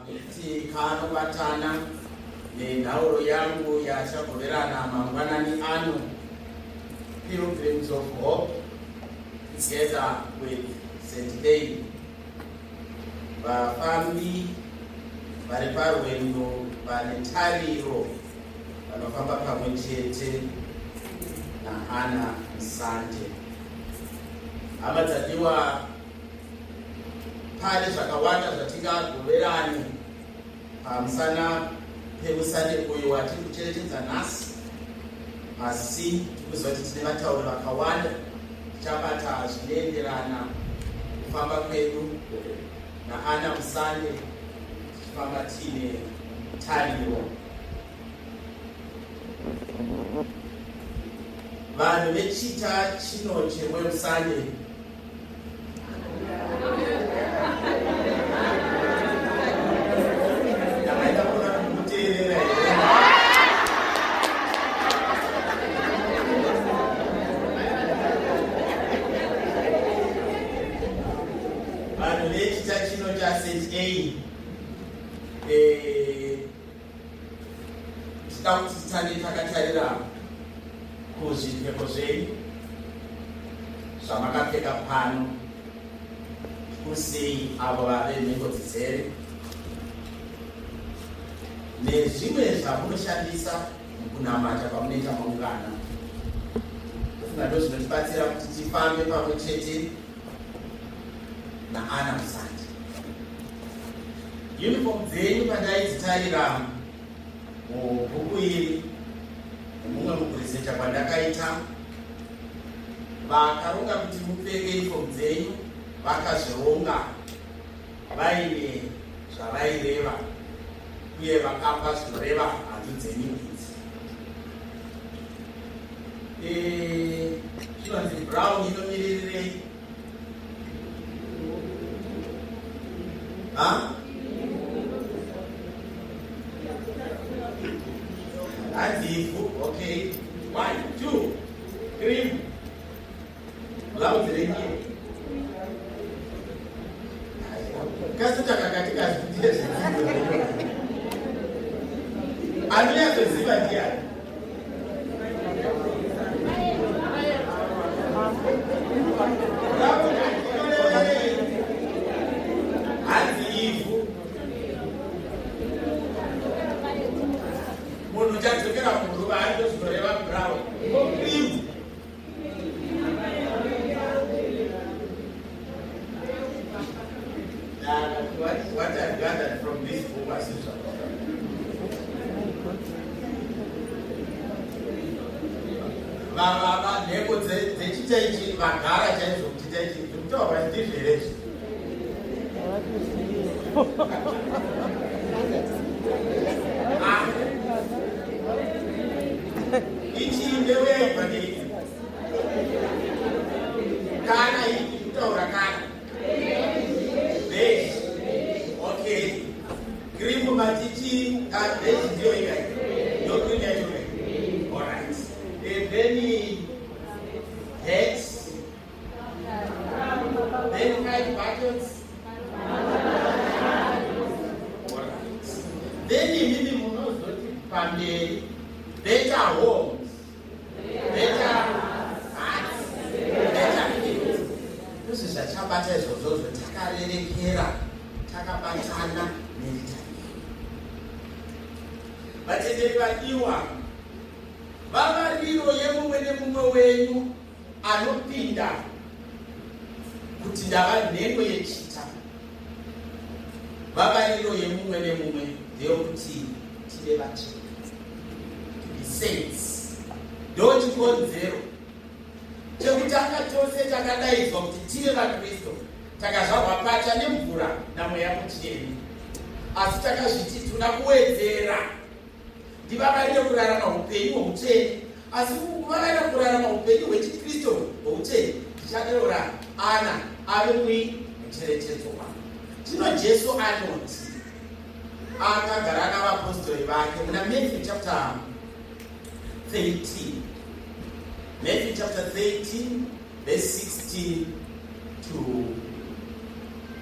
nekuti kanobatana nenhauro yangu yachagoverana mangwanani ano, Pilgrims of Hope together with St. A. Vafambi vari parwendo vane tariro vanofamba pamwe chete naAna Musande. Hama dzadiwa, pane zvakawanda zvatingagoverane pamusana pemusande uyu watiri kucherechedza nhasi, asi tikuziva kuti tine vatauri vakawanda. Tichabata zvinoenderana kufamba kwedu naAna Musande tichifamba tiine tariro. Vanhu vechita chino cheMwemusande ndakaita kuona kuteerera here? Vanhu vechita chino chaSt A eh, tida kuti titange takatarira kuzvipfeko zvenyu zvamakapfeka pano, kusei avo vave nhengo dzizere nezvimwe zvamunoshandisa mukunamata kwamunoita maungana. Kufunga ndo zvinotibatsira kuti tifambe pamwe chete naAna Musandi. Uniform dzenyu pandaidzitarira mubhuku iri nemumwe mukuresecha kwandakaita, vakaronga kuti mupfeke uniform dzenyu vakazvironga vaine zvavaireva uye vakapa zvinoreva hanzu dzenyu idzi. Zvinonzi brown inomiririrei? Ha? Hanzi ivhu. Okay. 1, 2, 3. Blouse renyu. Kasi takakati kazvitire zvidzidzo. Anonyatsoziva ndiani? Hanzi ivhu. Munhu uchadzokera kuruva ari ndozvinoreva brown. Cream. What I've gathered from this book asizva. Nhengo dzechita ichi vagara chaizvo kuchita ichi zvekutaurwa ndizvo here izvi? Ichi mbeu yaibva ndeipi? Kana ipi kutaura kana beige. Okay, cream matichi beige ndiyo ikai ndo cream yacho kai. Alright, and then hat, then five buttons. Alright, then imimi munozoti pamberi better homes, better hearts, better fields. Ndozvo zvachabata izvozvozvo, takarerekera takabatana neritariro. Vatenderi vadiwa, vavariro yemumwe nemumwe wenyu anopinda kuti ndava nhengo yechita, vavariro yemumwe nemumwe ndeyokuti tive vatsvene, to be saints. Ndo chikonzero chekutanga tose takadaidzwa kuti tive vaKristu, takazvarwa patsva nemvura naMweya Mutsvene, asi takazviti tinoda kuwedzera, ndivavarire kurarama upenyu hwoutsvene. Asi kuvavarira kurarama upenyu hwechiKristu hwoutsvene, tichadeura Ana ave mui mucherechedzo wangu. Tino Jesu anoti akagara navapostori vake muna Matthew chapter 13, Matthew chapter 13 verse 16 to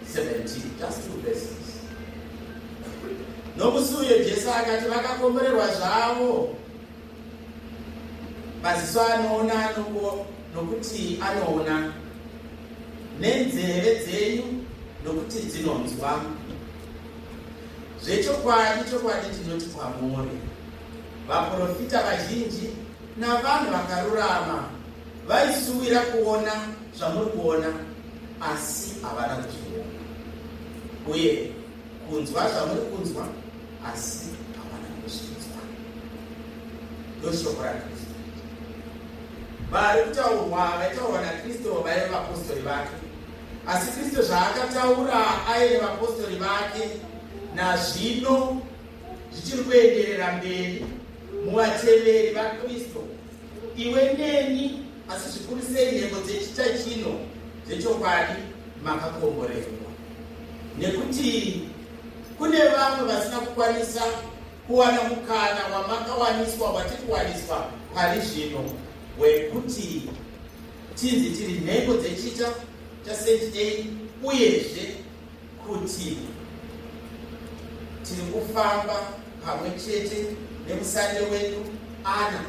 17, just two verses. Nomusi uyo Jesu akati vakakomborerwa zvavo maziso anoona nokuti anoona, nenzeve dzenyu nokuti dzinonzwa. Zvechokwadi chokwadi ndinoti kwamuri, vaprofita vazhinji navanhu vakarurama vaisuwira kuona zvamuri kuona, asi havana kuzviona, uye kunzwa zvamuri kunzwa, asi havana kuzvinzwa. Ndoshoko raKristu. Vari kutaurwa vaitaurwa naKristu vaive vapostori vake, asi Kristu zvaakataura aine vapostori vake nazvino zvichiri kuenderera mberi muvateveri vaKristu. Iwe neni, asi zvikuru sei nhengo dzechita chino dzechokwadi, makakomborerwa nekuti kune vamwe vasina kukwanisa kuwana mukana wamakawaniswa, watiri kuwaniswa pari zvino, wekuti tinzi tiri nhengo dzechita chaSt A, uyezve kuti tiri kufamba pamwe chete nemusande wedu Ana,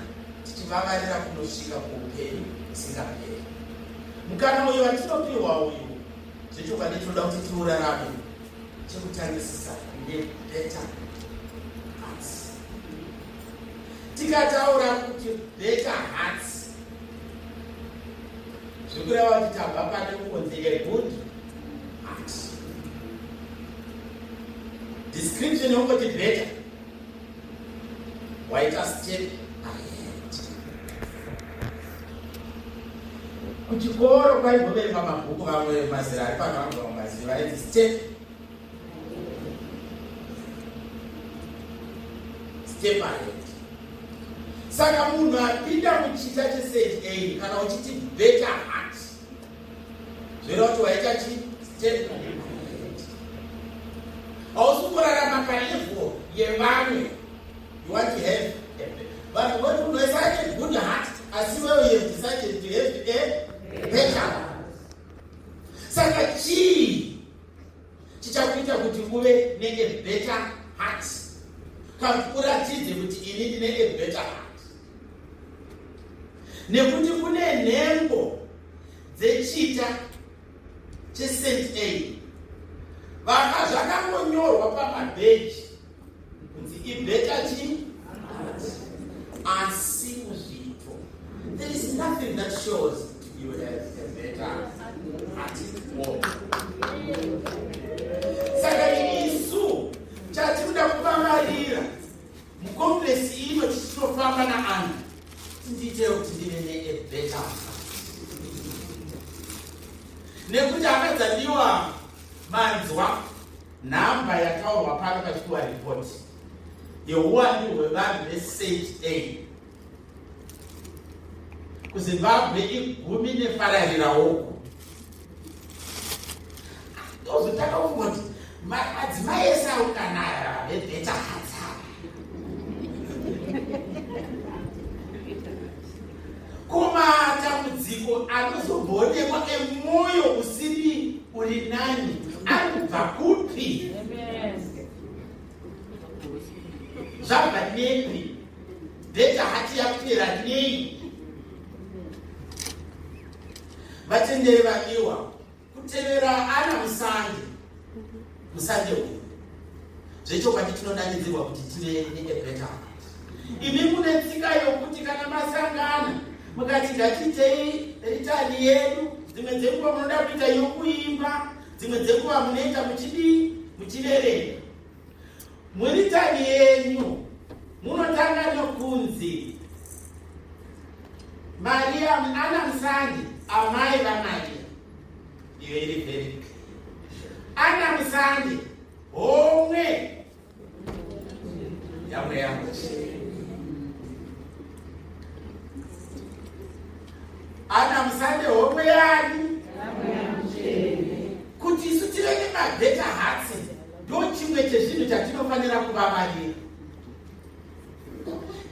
tichivavarira kunosvika kuupenyu husingaperi. Mukana uyu watinopiwa uyu, zvechokwadi tinoda kuti tiurarame. Chekutangisisa nebetter hearts. Tikataura kuti better hearts, zvikureva kuti tabva pane kunzi a good heart. Description yongoti better, waita step ahead. Kuchikoro kwaimboverengwa mabhuku, vamwe mazera ari pano vanobva mumaziva, ainzi Step Ahead. Saka munhu apinda muchita cheSt A, kana uchiti better heart, zvoreva kuti waita chi step ahead. Hausi kurarama palevel yevamwe. You want to have, vanhu voti munhu wese ane good heart, asi iwewe you have decided to have a better one. Saka chii chichakuita kuti uve ne better heart, kana kuti uratidze kuti ini ndine a better heart? Nekuti kune nhengo dzechita cheSt A vanga zvakangonyorwa pamabheji kunzi ibetter chi, asi muzviito there is nothing that shows you have a better heart. Saka isu chatinoda kuvavarira mucomplex ino tichinofamba naanhu, tindiitewo kuti ndive neabetter heart, nekuti akadzadiwa manzwa nhamba yataurwa pano pachipiwa ripoti yeuwandu hwevanhu veSt A kuZimbabwe igumi nefarariraoko. Tozotanga kufunga kuti madzimai ese aukanaya vebetter hearts ava, kumatambudziko anozomboonekwa emwoyo usiri uri nani ari kubva kupi? Zvabva nepi? Better heart yapera nei? Vatenderi vadiwa, kutevera Ana Musande, Musande uyu, zvechokwadi tinodanidzirwa kuti tive neabetter heart. Imi mune tsika yokuti kana masangana mukati ngatiitei ritani yedu, dzimwe dzenguva munoda kuita yokuimba, dzimwe dzenguva munoita muchidii, muchiverenga. Muritani yenyu munotanga nokunzi Maria Ana Musande, amai vaMaria. Iyo iri very Ana Musande, homwe yaMweya Mutsvene. Ana Musande, homwe yani? Kuti isu tive nemabetter hearts, ndo chimwe chezvinhu chatinofanira kuvavarira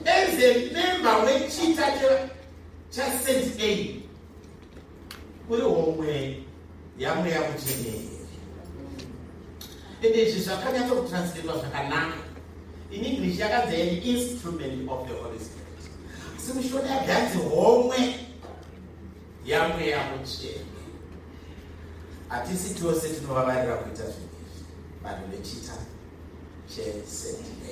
as a member wechita chaSt A. Uri homwe yaMweya Mutsvene. Ende izvi zvakanyatsokutranslatwa zvakanaka. In English yakanzi an instrument of the Holy Spirit, asi muShona yakanzi homwe yaMweya Mutsvene. Hatisi tose tinovavarira kuita zvinhu izvi, vanhu vechita cheSt A.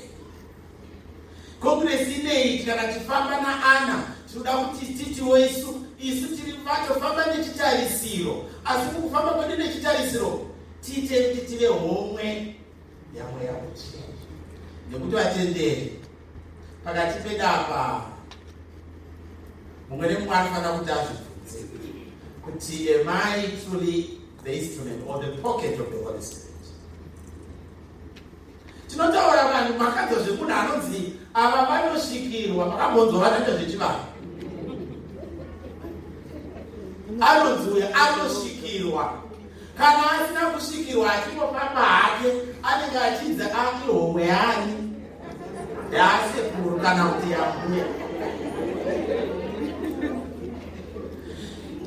Congress inei, kana tifamba naAna, tinoda kuti titiwo isu tiri vatofamba nechitarisiro, asi mukufamba kwedu nechitarisiro tiite kuti tive homwe yaMweya Mutsvene, nekuti vatenderi pakati pedu apa, mumwe nemumwe anofanira kuti azvibvunze kuti, am I truly the instrument or the pocket of the Holy Spirit? Tinotaura vanhu, makanzwa zvemunhu anonzi ava vanosvikirwa, makambonzwa vanoita zvechivanhu, anonzi uyo anosvikirwa. Kana asina kusvikirwa, achingofamba hake, anenge achinzi ihomwe yani yasekuru kana kuti yambuya.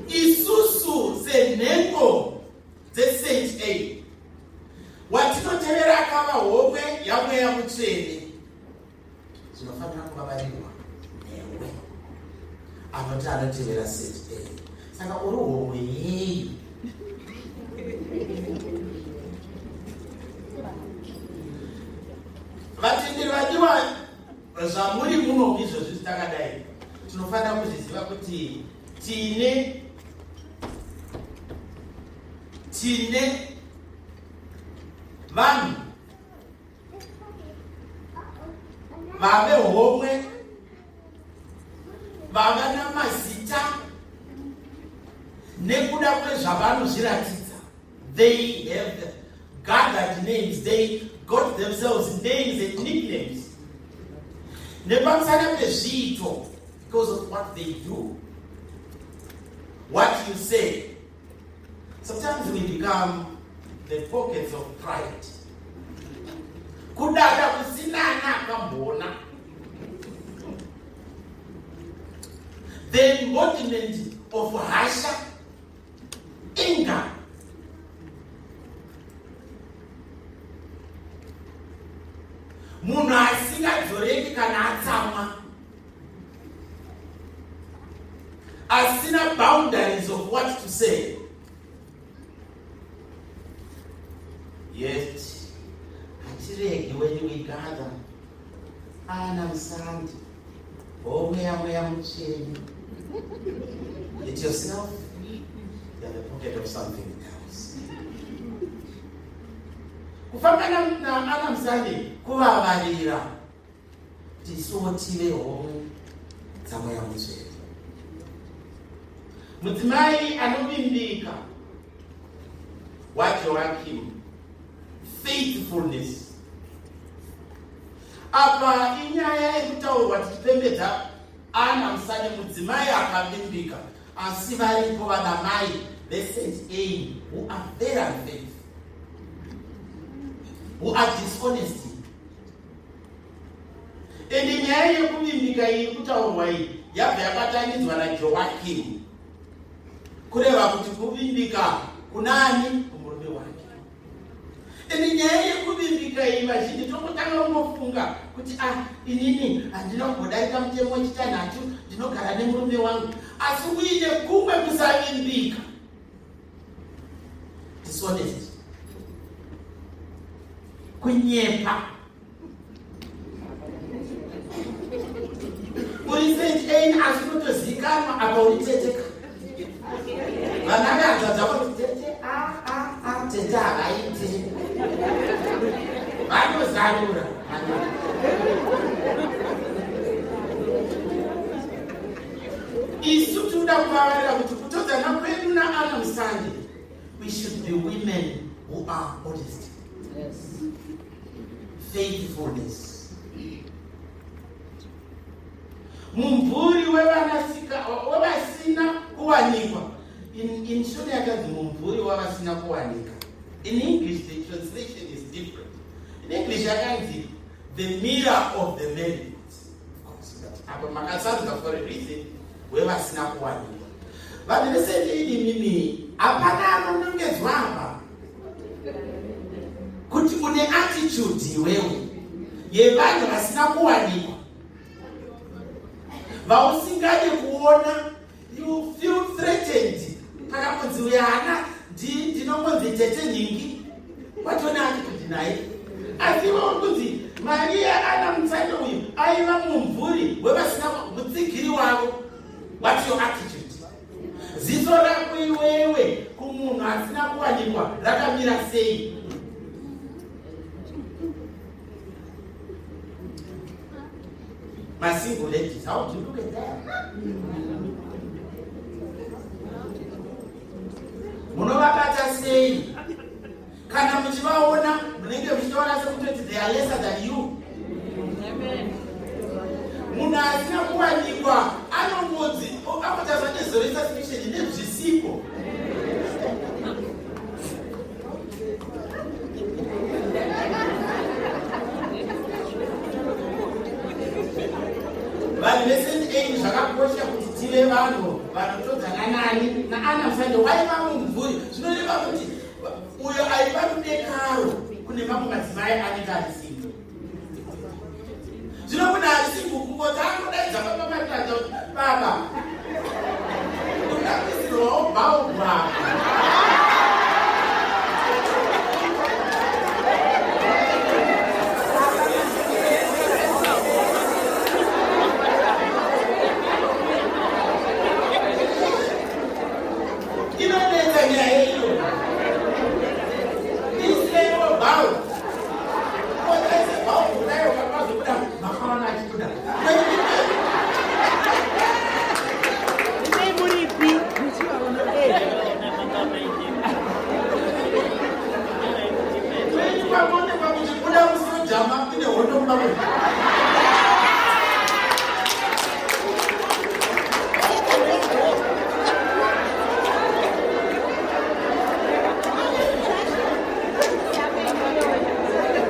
Isusu senhengo dzeSt A, watinotevera akava homwe yaMweya Mutsvene, zvinofanira kuvavarirwa newe anoti anotevera St A. Saka uri homwe yei? Vatenderi vadiwa, zvamuri muno izvozvi zvitakadai, tinofanira kuzviziva kuti tine vanhu vave homwe, vava namazita nekuda kwezvavanozviratidza. They have gathered names, they got themselves names and nicknames nepamusana pezviito, because of what they do, what you say. Sometimes we become the pockets of pride, kudada kusinana akamboona, the embodiment of hasha, anger. Munhu asingadzoreki kana atsamwa, asina boundaries of what to say. Yet hatiregi, when we gather, ana musandi, homwe yaMweya Mutsvene. It yourself, you're the pocket of something else. Kufamba naana musande kuvavarira tisuwo tive homwe dzaMweya Mutsvene. Mudzimai anovimbika waJoakim, faithfulness. Apa inyaya yekutaurwa tichipembedza Ana Musane, mudzimai akavimbika, asi varipo vanamai veSt A who are very unfaithful, who are dishonest. Ende nyaya yekuvimbika iyi kutaurwa iyi yabva yabatanidzwa naJoakim, kureva kuti kuvimbika kunani? Kumurume wake. Ende nyaya yekuvimbika iyi, vazhinji tongotanga kungofunga kuti, ah, inini handina kumbodarika mutemo wechitanhatu, ndinogara nemurume wangu, asi uine kumwe kusavimbika, dishonest, kunyepa. Uri St A, asi unotozikanwa apa uri teteka. Vana vehanzvadzi vako kuti tete, a a a, tete havaiti, vanozarura. Isu tinoda kuvavarira kuti kutodzana kwedu naana Musande, we should be women who are honest. Faithfulness, mumvuri wevasina kuwanikwa. In Shona yakanzi mumvuri wavasina kuwanika. In English the translation is different. In English yakanzi the mirror of the married. Apa makasarudza for a reason, wevasina kuwanikwa. Vanhu vese imimi, hapana anonongedzwa apa. Kuti une attitude iwewe yevanhu vasina kuwanikwa, vausingade kuona. You feel threatened pakangonzi uyana ndinongonzi tete nhingi, watone attitude naye. Asi iwe uri kunzi Mariya ana Mutsande uyu aiva mumvuri wevasina, mutsigiri wavo. What's your attitude? Ziso rako iwewe kumunhu asina kuwanikwa rakamira sei? Masingle ladies, how do you look at that? Munovabata sei kana muchivaona? Munenge muchitoona sekutoti they are lesser than you. Munhu asina kuwanikwa anongonzi akotaura nezoro resuspicion nezvisiko. Vanhu veSt Anne, zvakakosha kuti tive vanhu vanotodzana nani? NaAna Musande waiva mumvuri. Zvinoreva kuti uyo aiva rudekaro kune mamwe madzimai anenge ari single. Zvino munhu ari single kungoti angodaidza baba Matata, "Baba, unokuisirwawo bhaubha." Inonetsa nyaya iyo. Isireiwo bhau, kotaise bhau kudai, wakazobuda makaona achibuda. Nei muripi? Kwenyu kwakuonekwa muchibuda musojama kune hondo mumba.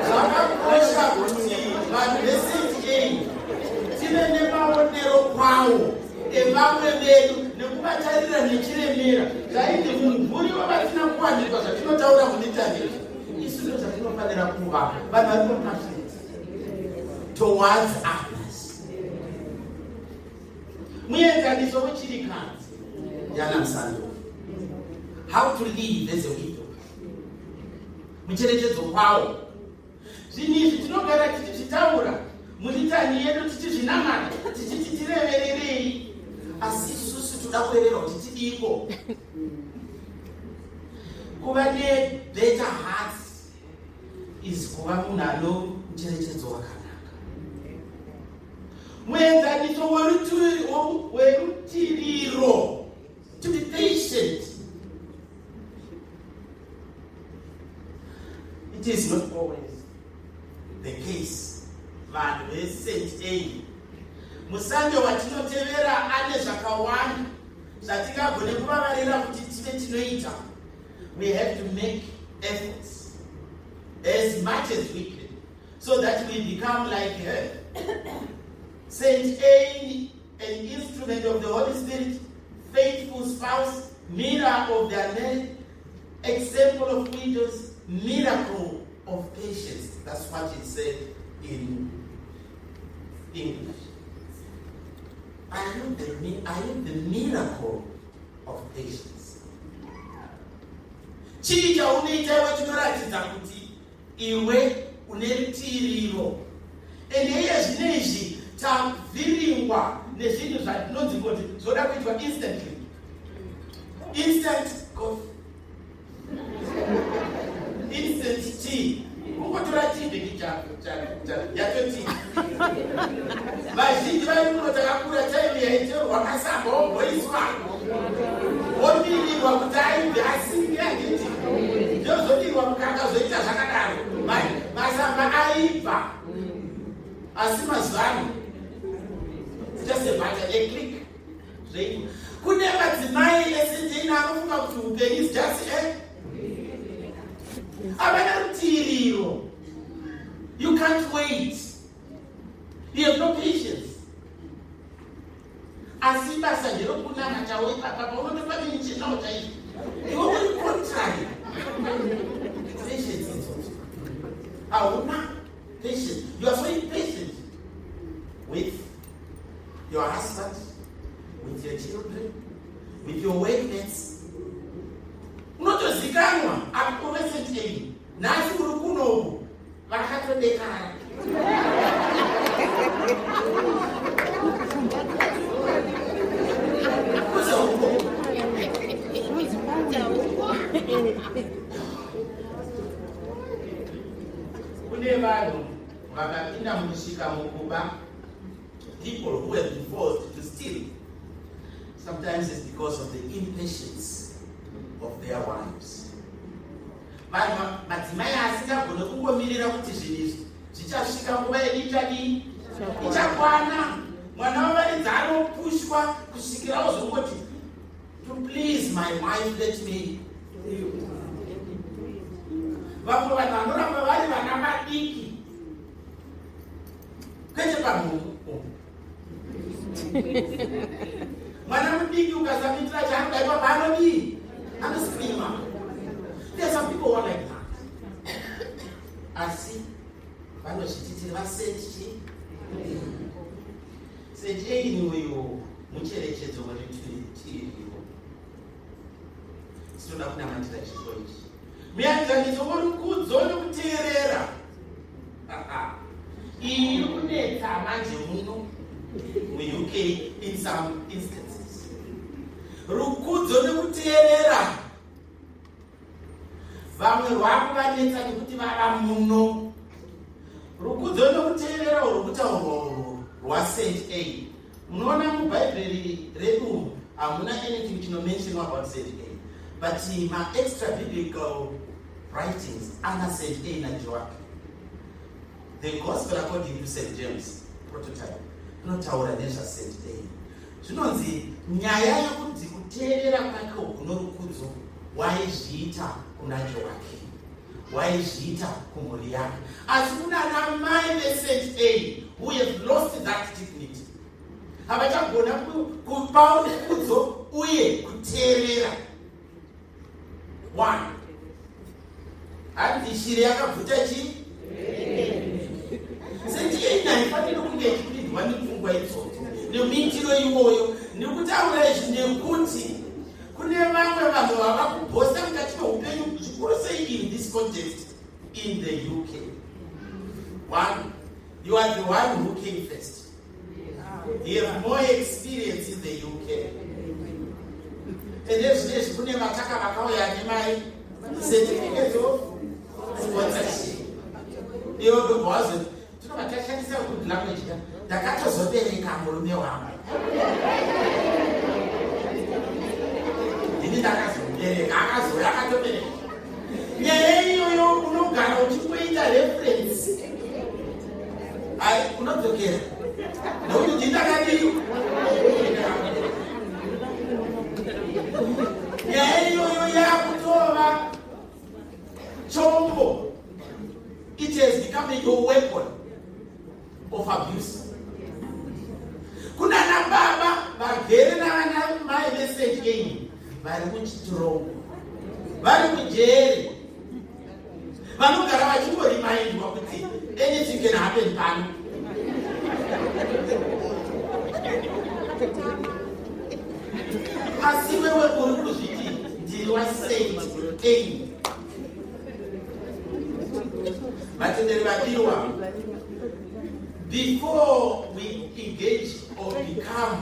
Zvakakosha kuti vanhu veSt Anne tive nemaonero kwawo evamwe vedu nekuvatarira nechiremera. Zvainzi mumvuri wavasina kuwanikwa, zvatinotaura muintaneti isu ndo zvatinofanira kuva vanhu vari compassionate towards others. Muenzaniso wechirikadzi yana Musando, how to live as a widow, mucherechedzo kwawo. Zvinhu izvi tinogara tichizvitaura mulitani yedu, tichizvinamata, tichiti tirevererei, asi isusu toda kurererwa kuti tidiko kuva nebetter hearts is kuva munhu ano mucherechedzo wakanaka, muenzaniso werutiriro, to be patient. It is not always the case. Vanhu veSt Anne, Musande watinotevera ane zvakawanda zvatingagone kuvavarira kuti tive tinoita. We have to make efforts as much as we can so that we become like her. Saint Anne, an instrument of the Holy Spirit, faithful spouse, mirror of the unmarried, example of widows, miracle of patience. That's what it said in English. Are you the miracle of patience? Chii chaunoita iwe chinoratidza kuti iwe une rutiriro? Ende iye zvino izvi tavhiringwa nezvinhu zvatinonzi kuti zvoda kuitwa instantly. Instant coffee, instant tea, kungotora tea bag chako yatoti. Vazhinji vari muno takakura time yaiterwa masamba, omboiswa, omirirwa kuti aibve asinge, handiti? Ndozodirwa mukaka, zvoita zvakadaro, masamba aibva. Asi mazuva ano just a button, a click, zvoitwa. Kune madzimai eSt Anne anofunga kuti upenyu is just a, havana rutiriro. You can't wait, you have no patience. Asi basa nderokunamatawo ipapa paunotopa michinawo chaizvo, iwe uri contrary. Patience idzodzo. Hauna patience. You are so impatient with your husband, with your children, with your workmates. Unotozikanwa akuvesetei nhasi uri kunoku vakatodekara. Kuze uko. Kune vanhu vakapinda mukusvika mukuba, people who have been forced to steal. Sometimes it's because of the impatience of their wives. Vanhu madzimai asingagone kungomirira kuti zvinhu izvi zvichasvika, nguva yedu ichadii, ichakwana. Mwana wavaridzi anopushwa kusvikira ozongoti, "To please my wife, let me." Vamwe vanhu vanoramba vari vana vadiki, kwete pamhumu. Mwana mudiki ukasamuitira chaanoda ipapo, anodii? Anoscreama. There are some people who are like that, asi vanozvititiri vaSaint chi Saint Ain. Uyu mucherechedzo weritiriwo. Tinoda kunamatira chipo ichi, muyanzaniso worukudzo nekuteerera. Iyi iri kunetsa manje muno muUK in some instances. Rukudzo nekuteerera, vamwe rwakuvanetsa nekuti vava muno. Rukudzo nekuteerera uri kutaurwa urwu rwaSaint A. Munoona, mubhaibheri redu hamuna anything chinomentionwa about Saint A, but maextra biblical writings ana Saint A naJoaki. The Gospel according to St James Prototype inotaura nezvaSaint A. Zvinonzi nyaya yokunzi kuteerera kwake uku norukudzo waizviita kuna Joaki, waizviita kumhuri yake, asi kuna namai veSaint A who have lost that dignity, havachagona kupa rukudzo uye kuteerera. One, hanzi shiri yakabvuta chii? Saint A haifaniri kunge ichipindwa nepfungwa idzodzo nemiitiro iwoyo. Nekutaura izvi nekuti kune vamwe vanhu vava kubhosa mukati meupenyu, zvikuru sei in this context in the UK. One, you are the one who came first. You have more experience in the UK. Ende zvinezvi kune vataka vakauya nemai certificates of sponsorship. Iwo ndobva wazoti, tinobva tashandisa good language ka, "Ndakatozobereka murume wangu, ndini ndakazomubereka, akazouya akatobereka." Nyaya iyoyo unogara uchingoita reference, ai, unodzokera nokuti ndini ndakadii. Nyaya iyoyo yakutova chombo. It has become your weapon of abuse. Kuna nababa vagere navana mai veSaint A vari muchitirongo, vari mujeri, vanogara vachingorimaindwa kuti anything can happen pano. Asi wewe uri kuzviti ndiri waSaint A. Vatenderi vadiwa, before we engage or become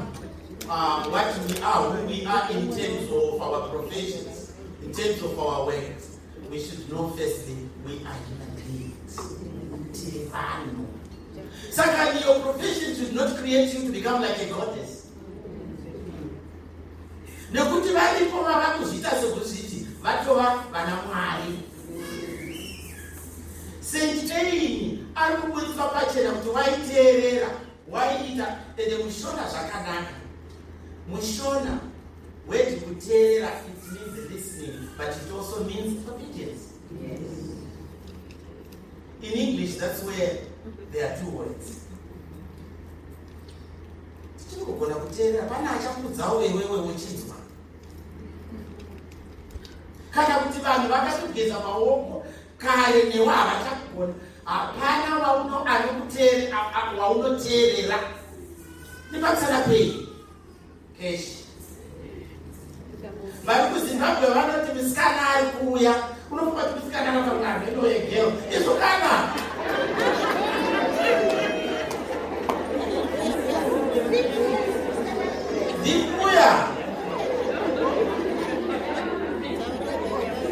what we are, who we are in terms of our professions, in terms of our works, we should know firstly we are human beings. Tiri vanhu. Saka your profession should not create you to become like a goddess, nekuti varipo vava kuzviita sekuzviti vatova vana mwari. Saint Ain ari kuburitswa pachena kuti waiteerera, waiita. Ende muShona zvakanaka, muShona word kuteerera, it means listening, but it also means obedience. In English, that's where there are two words. Tichiri kugona kuteerera pane achakudzawo iwewe uchinzwa, kana kuti vanhu vakatogeza maoko kare newe havachakugona. Hapana waunoteerera nepamusana pei? Cash. Vari kuZimbabwe vanoti musikana ari kuuya, unofunga kuti musikana anotaura mheno yegero izvo kana ndikuya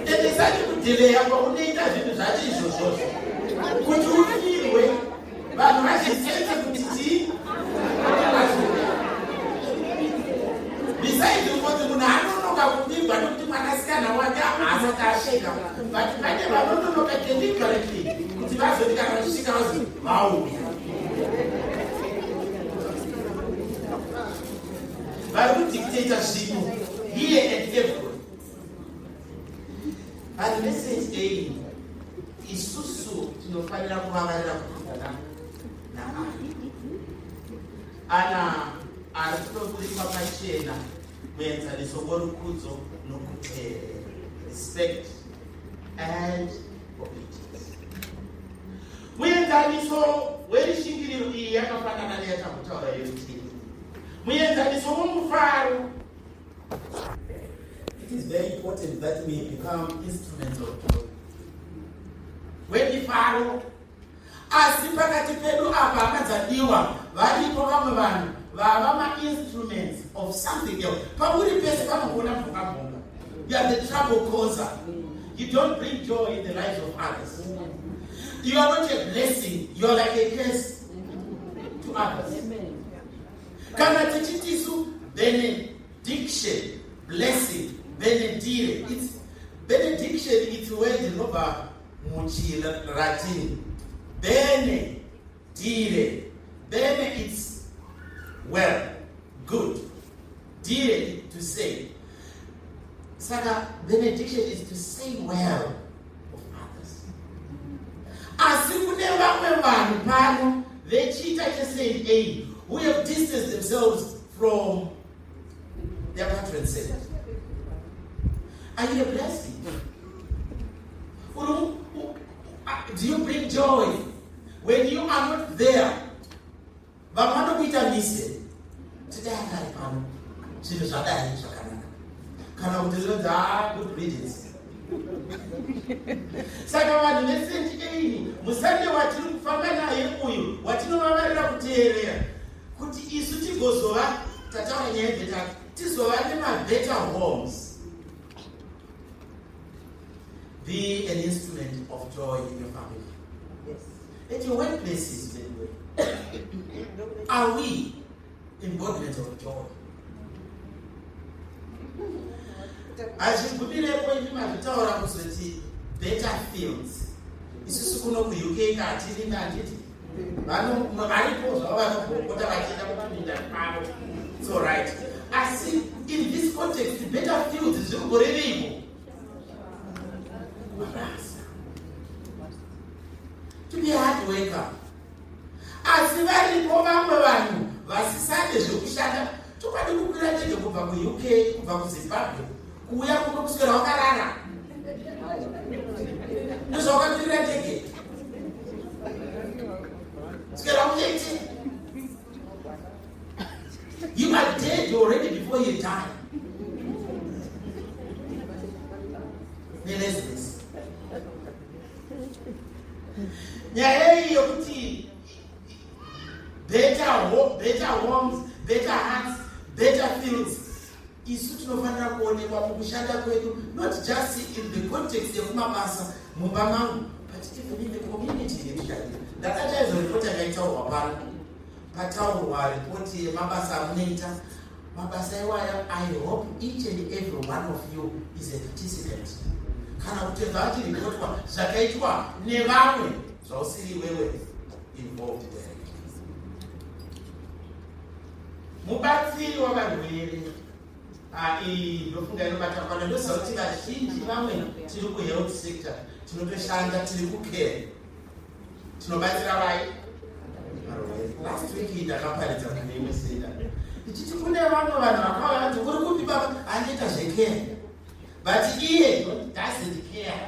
ende isati kudhileya kwaunoita zvinhu zvacho izvozvozvo kuti ufirwe, vanhu vazvisenze kuti chii. Besides kuti munhu anonoka kuvigwa nekuti mwanasikana wake haasati asvika, but pane vanononoka deliberately kuti vazoti kana vachisvika vazi vauya. Vari kudictata zvinhu here and everywhere. Vanhu veSt A, isusu tinofanira kuvavarira kukudzana naAna. Ana ari kutoburikwa pachena muenzaniso worukudzo nokuteerera, respect and obedience. Muenzaniso werishingiriro, iyi yakafanana neyatambutaura yerutiro. Muenzaniso womufaro. It is very important that we become instruments of joy, wemifaro. Asi pakati pedu apa, hama dzadiwa, varipo vamwe vanhu vava mainstruments of something else. Pauri pese panongoona bvonga bvonga. You are the trouble causer. You don't bring joy in the lives of others. You are not a blessing. You are like a curse to others. Kana tichitisu benediction, blessing, benedire, it's benediction. It's word rinobva muchiLatini, bene dire. Bene, it's well, good. Dire, to say. Saka benediction is to say well of others. Asi kune vamwe vanhu pano vechiita cheSt A who have distanced themselves from their patron saint. Are you a blessing? Do you bring joy when you are not there? Vamwe vanokuita mise tidai akari pano zvinhu zvadai zvakanaka, kana kuti zvinonzi, "Ah, good riddance." Saka vanhu veSt A, musande watiri kufamba naye uyu watinovavarira kuteerera kuti isu tigozova, tataura nyaya yebetter, tizova nemabetter homes. Be an instrument of joy in your family. At your workplaces, anyway. Are we embodiments of joy? Hazvigumirepo imi mazvitaura kuzoti better fields. Isusu kuno kuUK katirimi, handiti? Varipo zvavo vanogokota vachienda kupinda pavo. It's all right. Asi in this context, better fields zviri kureveiko? Mabasa. To be a hard worker. Asi varipo vamwe vanhu vasisade zvekushanda. Chokwadi, kukwira ndege kubva kuUK, kubva kuZimbabwe kuuya kuno, kuswera wakarara, ndozvawakakwirira ndege, swera ucheite. You are dead already before you die nelaziness. Nyaya iyi yokuti better homes, better hearts, better fields, isu tinofanira kuonekwa mukushanda kwedu, not just in the context yekumabasa, mumba mangu, but even in the community yekushandira. Ndakataizvo ripoti yakaitaurwa pano, pataurwa ripoti yemabasa amunoita. Mabasa iwaya, I hope each and every one of you is a participant, kana kuti zvachiripotwa zvakaitwa nevamwe zvausiri iwewe involved directly. Mubatsiri wavarwere. Iyi ndofunga inobata kwana. Ndoziva kuti vazhinji vamwe tiri kuhealth sector, tinotoshanda, tiri kucare, tinobatsira vai varwere. Last week ndakaparidza kune imwe center ndichiti kune vamwe vanhu vakauya vanzi, "Uri kupi baba?" "Andiita zvecare," but iye doesn't care.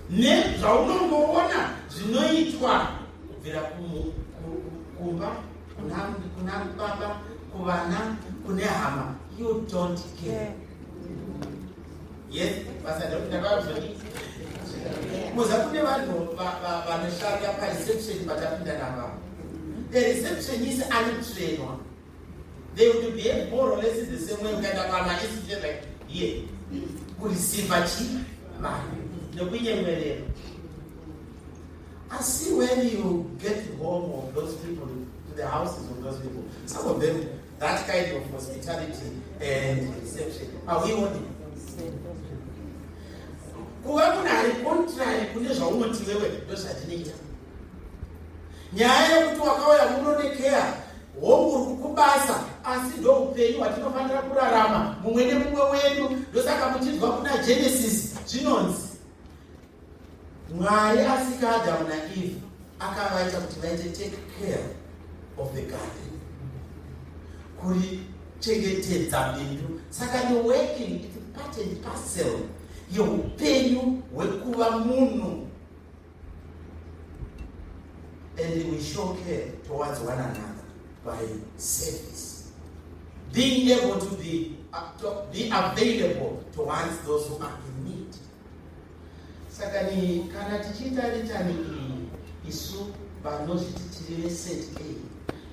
Nezvaunongoona zvinoitwa kubvira kumba kuna baba, kuvana, kune hama, you don't care. Yes, basa ndakazodii? Muza kune vanhu vanoshanda pareception patapinda navavo. The receptionist anotrainwa. They would behave more or less in the same way ukaenda pamainstitution like here, kureceiva chi vanhu nekunyemwerera. Asi when you get home of those people, to the houses of those people, some of them, that kind of hospitality and reception, hauioni. Kuva munhu ari contrary kune zvaunoti wewe ndozvatinoita. Nyaya yekuti wakauya muno nekeya, hongu uri kubasa, asi ndo upenyu hwatinofanira kurarama mumwe nemumwe wedu. Ndosaka muchinzwa kuna Genesis zvinonzi Mwari asika Adamu naEve, akavaita kuti vaite take care of the garden, kurichengetedza bindu. Saka the working, it's part and parcel yeupenyu hwekuva munhu, and we show care towards one another by service, being able to be available towards those who are in need. Saka ni kana tichiita litany iyi, isu vanozviti tiri veSt A,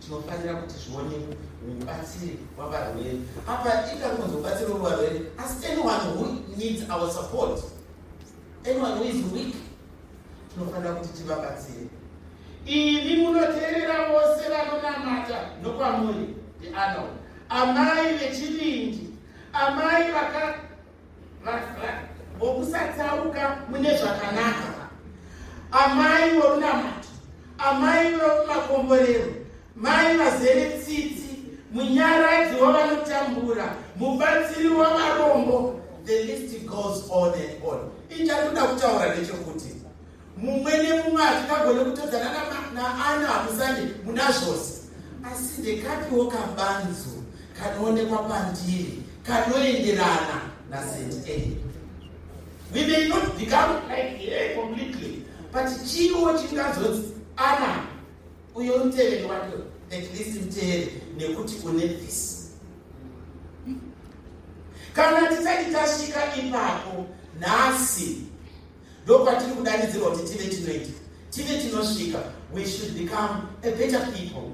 tinofanira kuti zvione mubatsiri wavarwere. Apa ikakunzi mubatsiri wevarwere, asi anyone who needs our support, anyone who is weak, tinofanira kuti tivabatsire. Imi munoteerera vose vanonamata nokwamuri, ndiAno amai vechivindi, amai vaka vokusatsauka mune zvakanaka, amai vorunamato, amai vomakomborero, mai vazere tsitsi, munyaradzi wavanotambura, mubatsiri wavarombo. The list goes on and on. Ichandoda kutaura ndechekuti mumwe nemumwe hatingagone kutodzana naAna Hamusani muna zvose, asi ndekapiwo kabanzu kanoonekwa pandiri kanoenderana naSt A. We may not become like her completely, but chiwo chingazonzi Ana uyo muteveri wake, at least muteere nekuti une this. Kana tisati tasvika ipapo nhasi, ndokwatiri kudanidzirwa kuti tive tinoita, tive tinosvika. We should become a better people.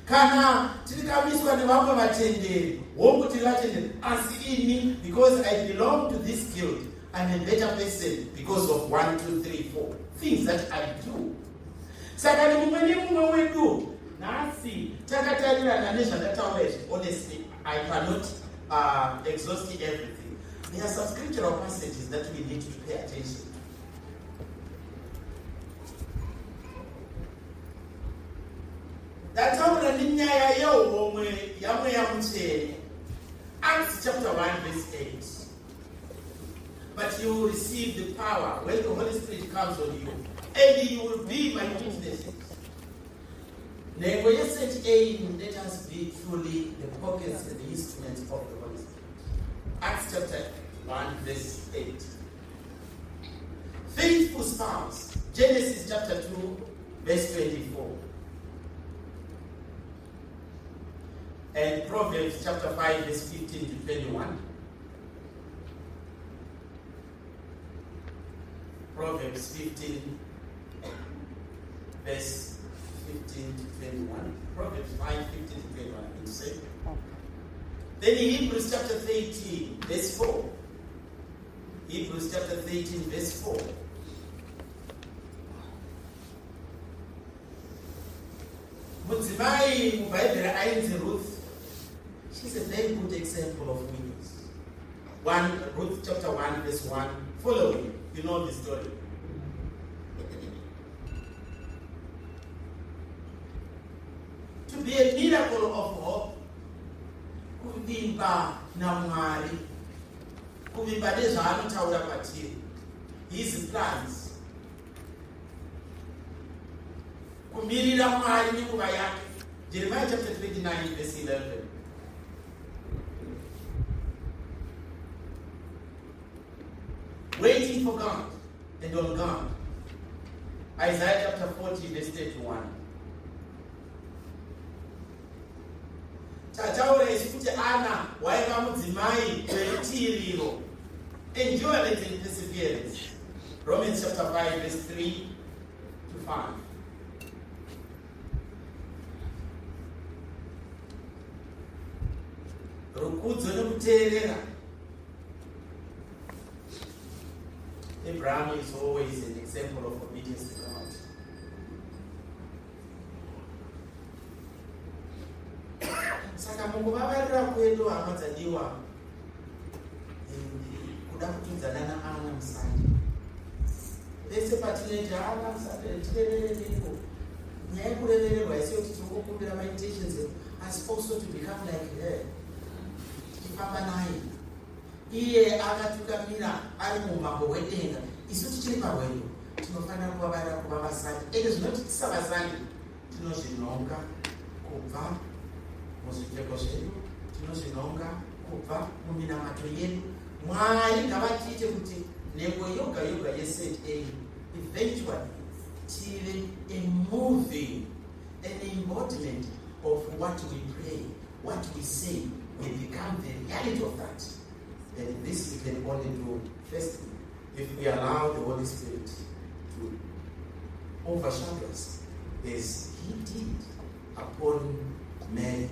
Kana tirikamiswa nevamwe vatenderi, hongu tiri vatenderi, asi ini, because I belong to this guild, I'm a better person because of 1 2 3 4 things that I do. Saka ni mumwe nemumwe wedu nhasi takatarirana nezvandataura izvi, honestly, I cannot exhaust everything. There are some scriptural passages that we need to pay attention to. Ndataura nenyaya yehomwe yaMweya Mutsvene, Acts chapter 1 verse 8: "But you will receive the power when the Holy Spirit comes on you, and you will be my witnesses." Nhengo yeSt A, let us be truly the pockets and the instruments of the Holy Spirit. Acts chapter 1 verse 8. Faithful spouse, Genesis chapter 2 verse 24 and Proverbs chapter 5 verse 15 to 21. Proverbs 15 verse 15 to 21. Proverbs 5 15 to 21, I think say. Then in Hebrews chapter 13 verse 4. Hebrews chapter 13 verse 4. Mudzimai muBhaibheri ainzi Ruth. She's a very good example of widows. 1 Ruth chapter 1 verse 1 following. You know the story. To be a miracle of hope, kuvimba naMwari, kuvimba nezvaanotaura kwatiri, his plans, kumirira Mwari nenguva yake. Jeremiah chapter 29 verse 11. Waiting for God. And on guard. Isaiah chapter 40 verse 31. Tataura isu kuti Ana waiva mudzimai werutiriro. Endurance and perseverance. Romans chapter 5 verse 3 to 5. Rukudzo nekuteerera. Abraham is always an example of obedience to God. Saka mukuvavarira kwedu hama dzadiwa kuda kutodzana naana musande pese patinoita ana musande tireverereko. Nyaya yekurevererwa isi yekuti tinongokumbira maintentions edu, asi also to become like her, tichifamba naye. Iye akatungamira ari muumambo hwedenga, isu tichiri parwendo. Tinofanira kuvavarira kuva vasande, ende zvinoti tisavasande, tinozvinhonga kubva muzvipfeko zvedu, tinozvinhonga kubva muminamato yedu. Mwari ngavatiite kuti nhengo yoga yoga yeset a eventually tive a moving, an embodiment of what we pray, what we say. We become the reality of that. And this we can only do firstly if we allow the Holy Spirit to overshadow us as he did upon Mary.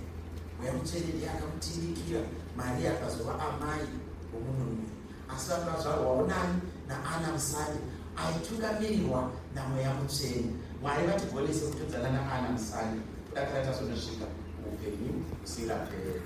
Mweya Mutsvene ndiye akamutimikira Maria, akazova amai vomununuri, asi vakazvarwawo nani? NaAna Musande aitungamirirwa naMweya Mutsvene. Mwari vatigonese kutodzana naAna Musande kudakara tazonosvika upenyu husingaperi.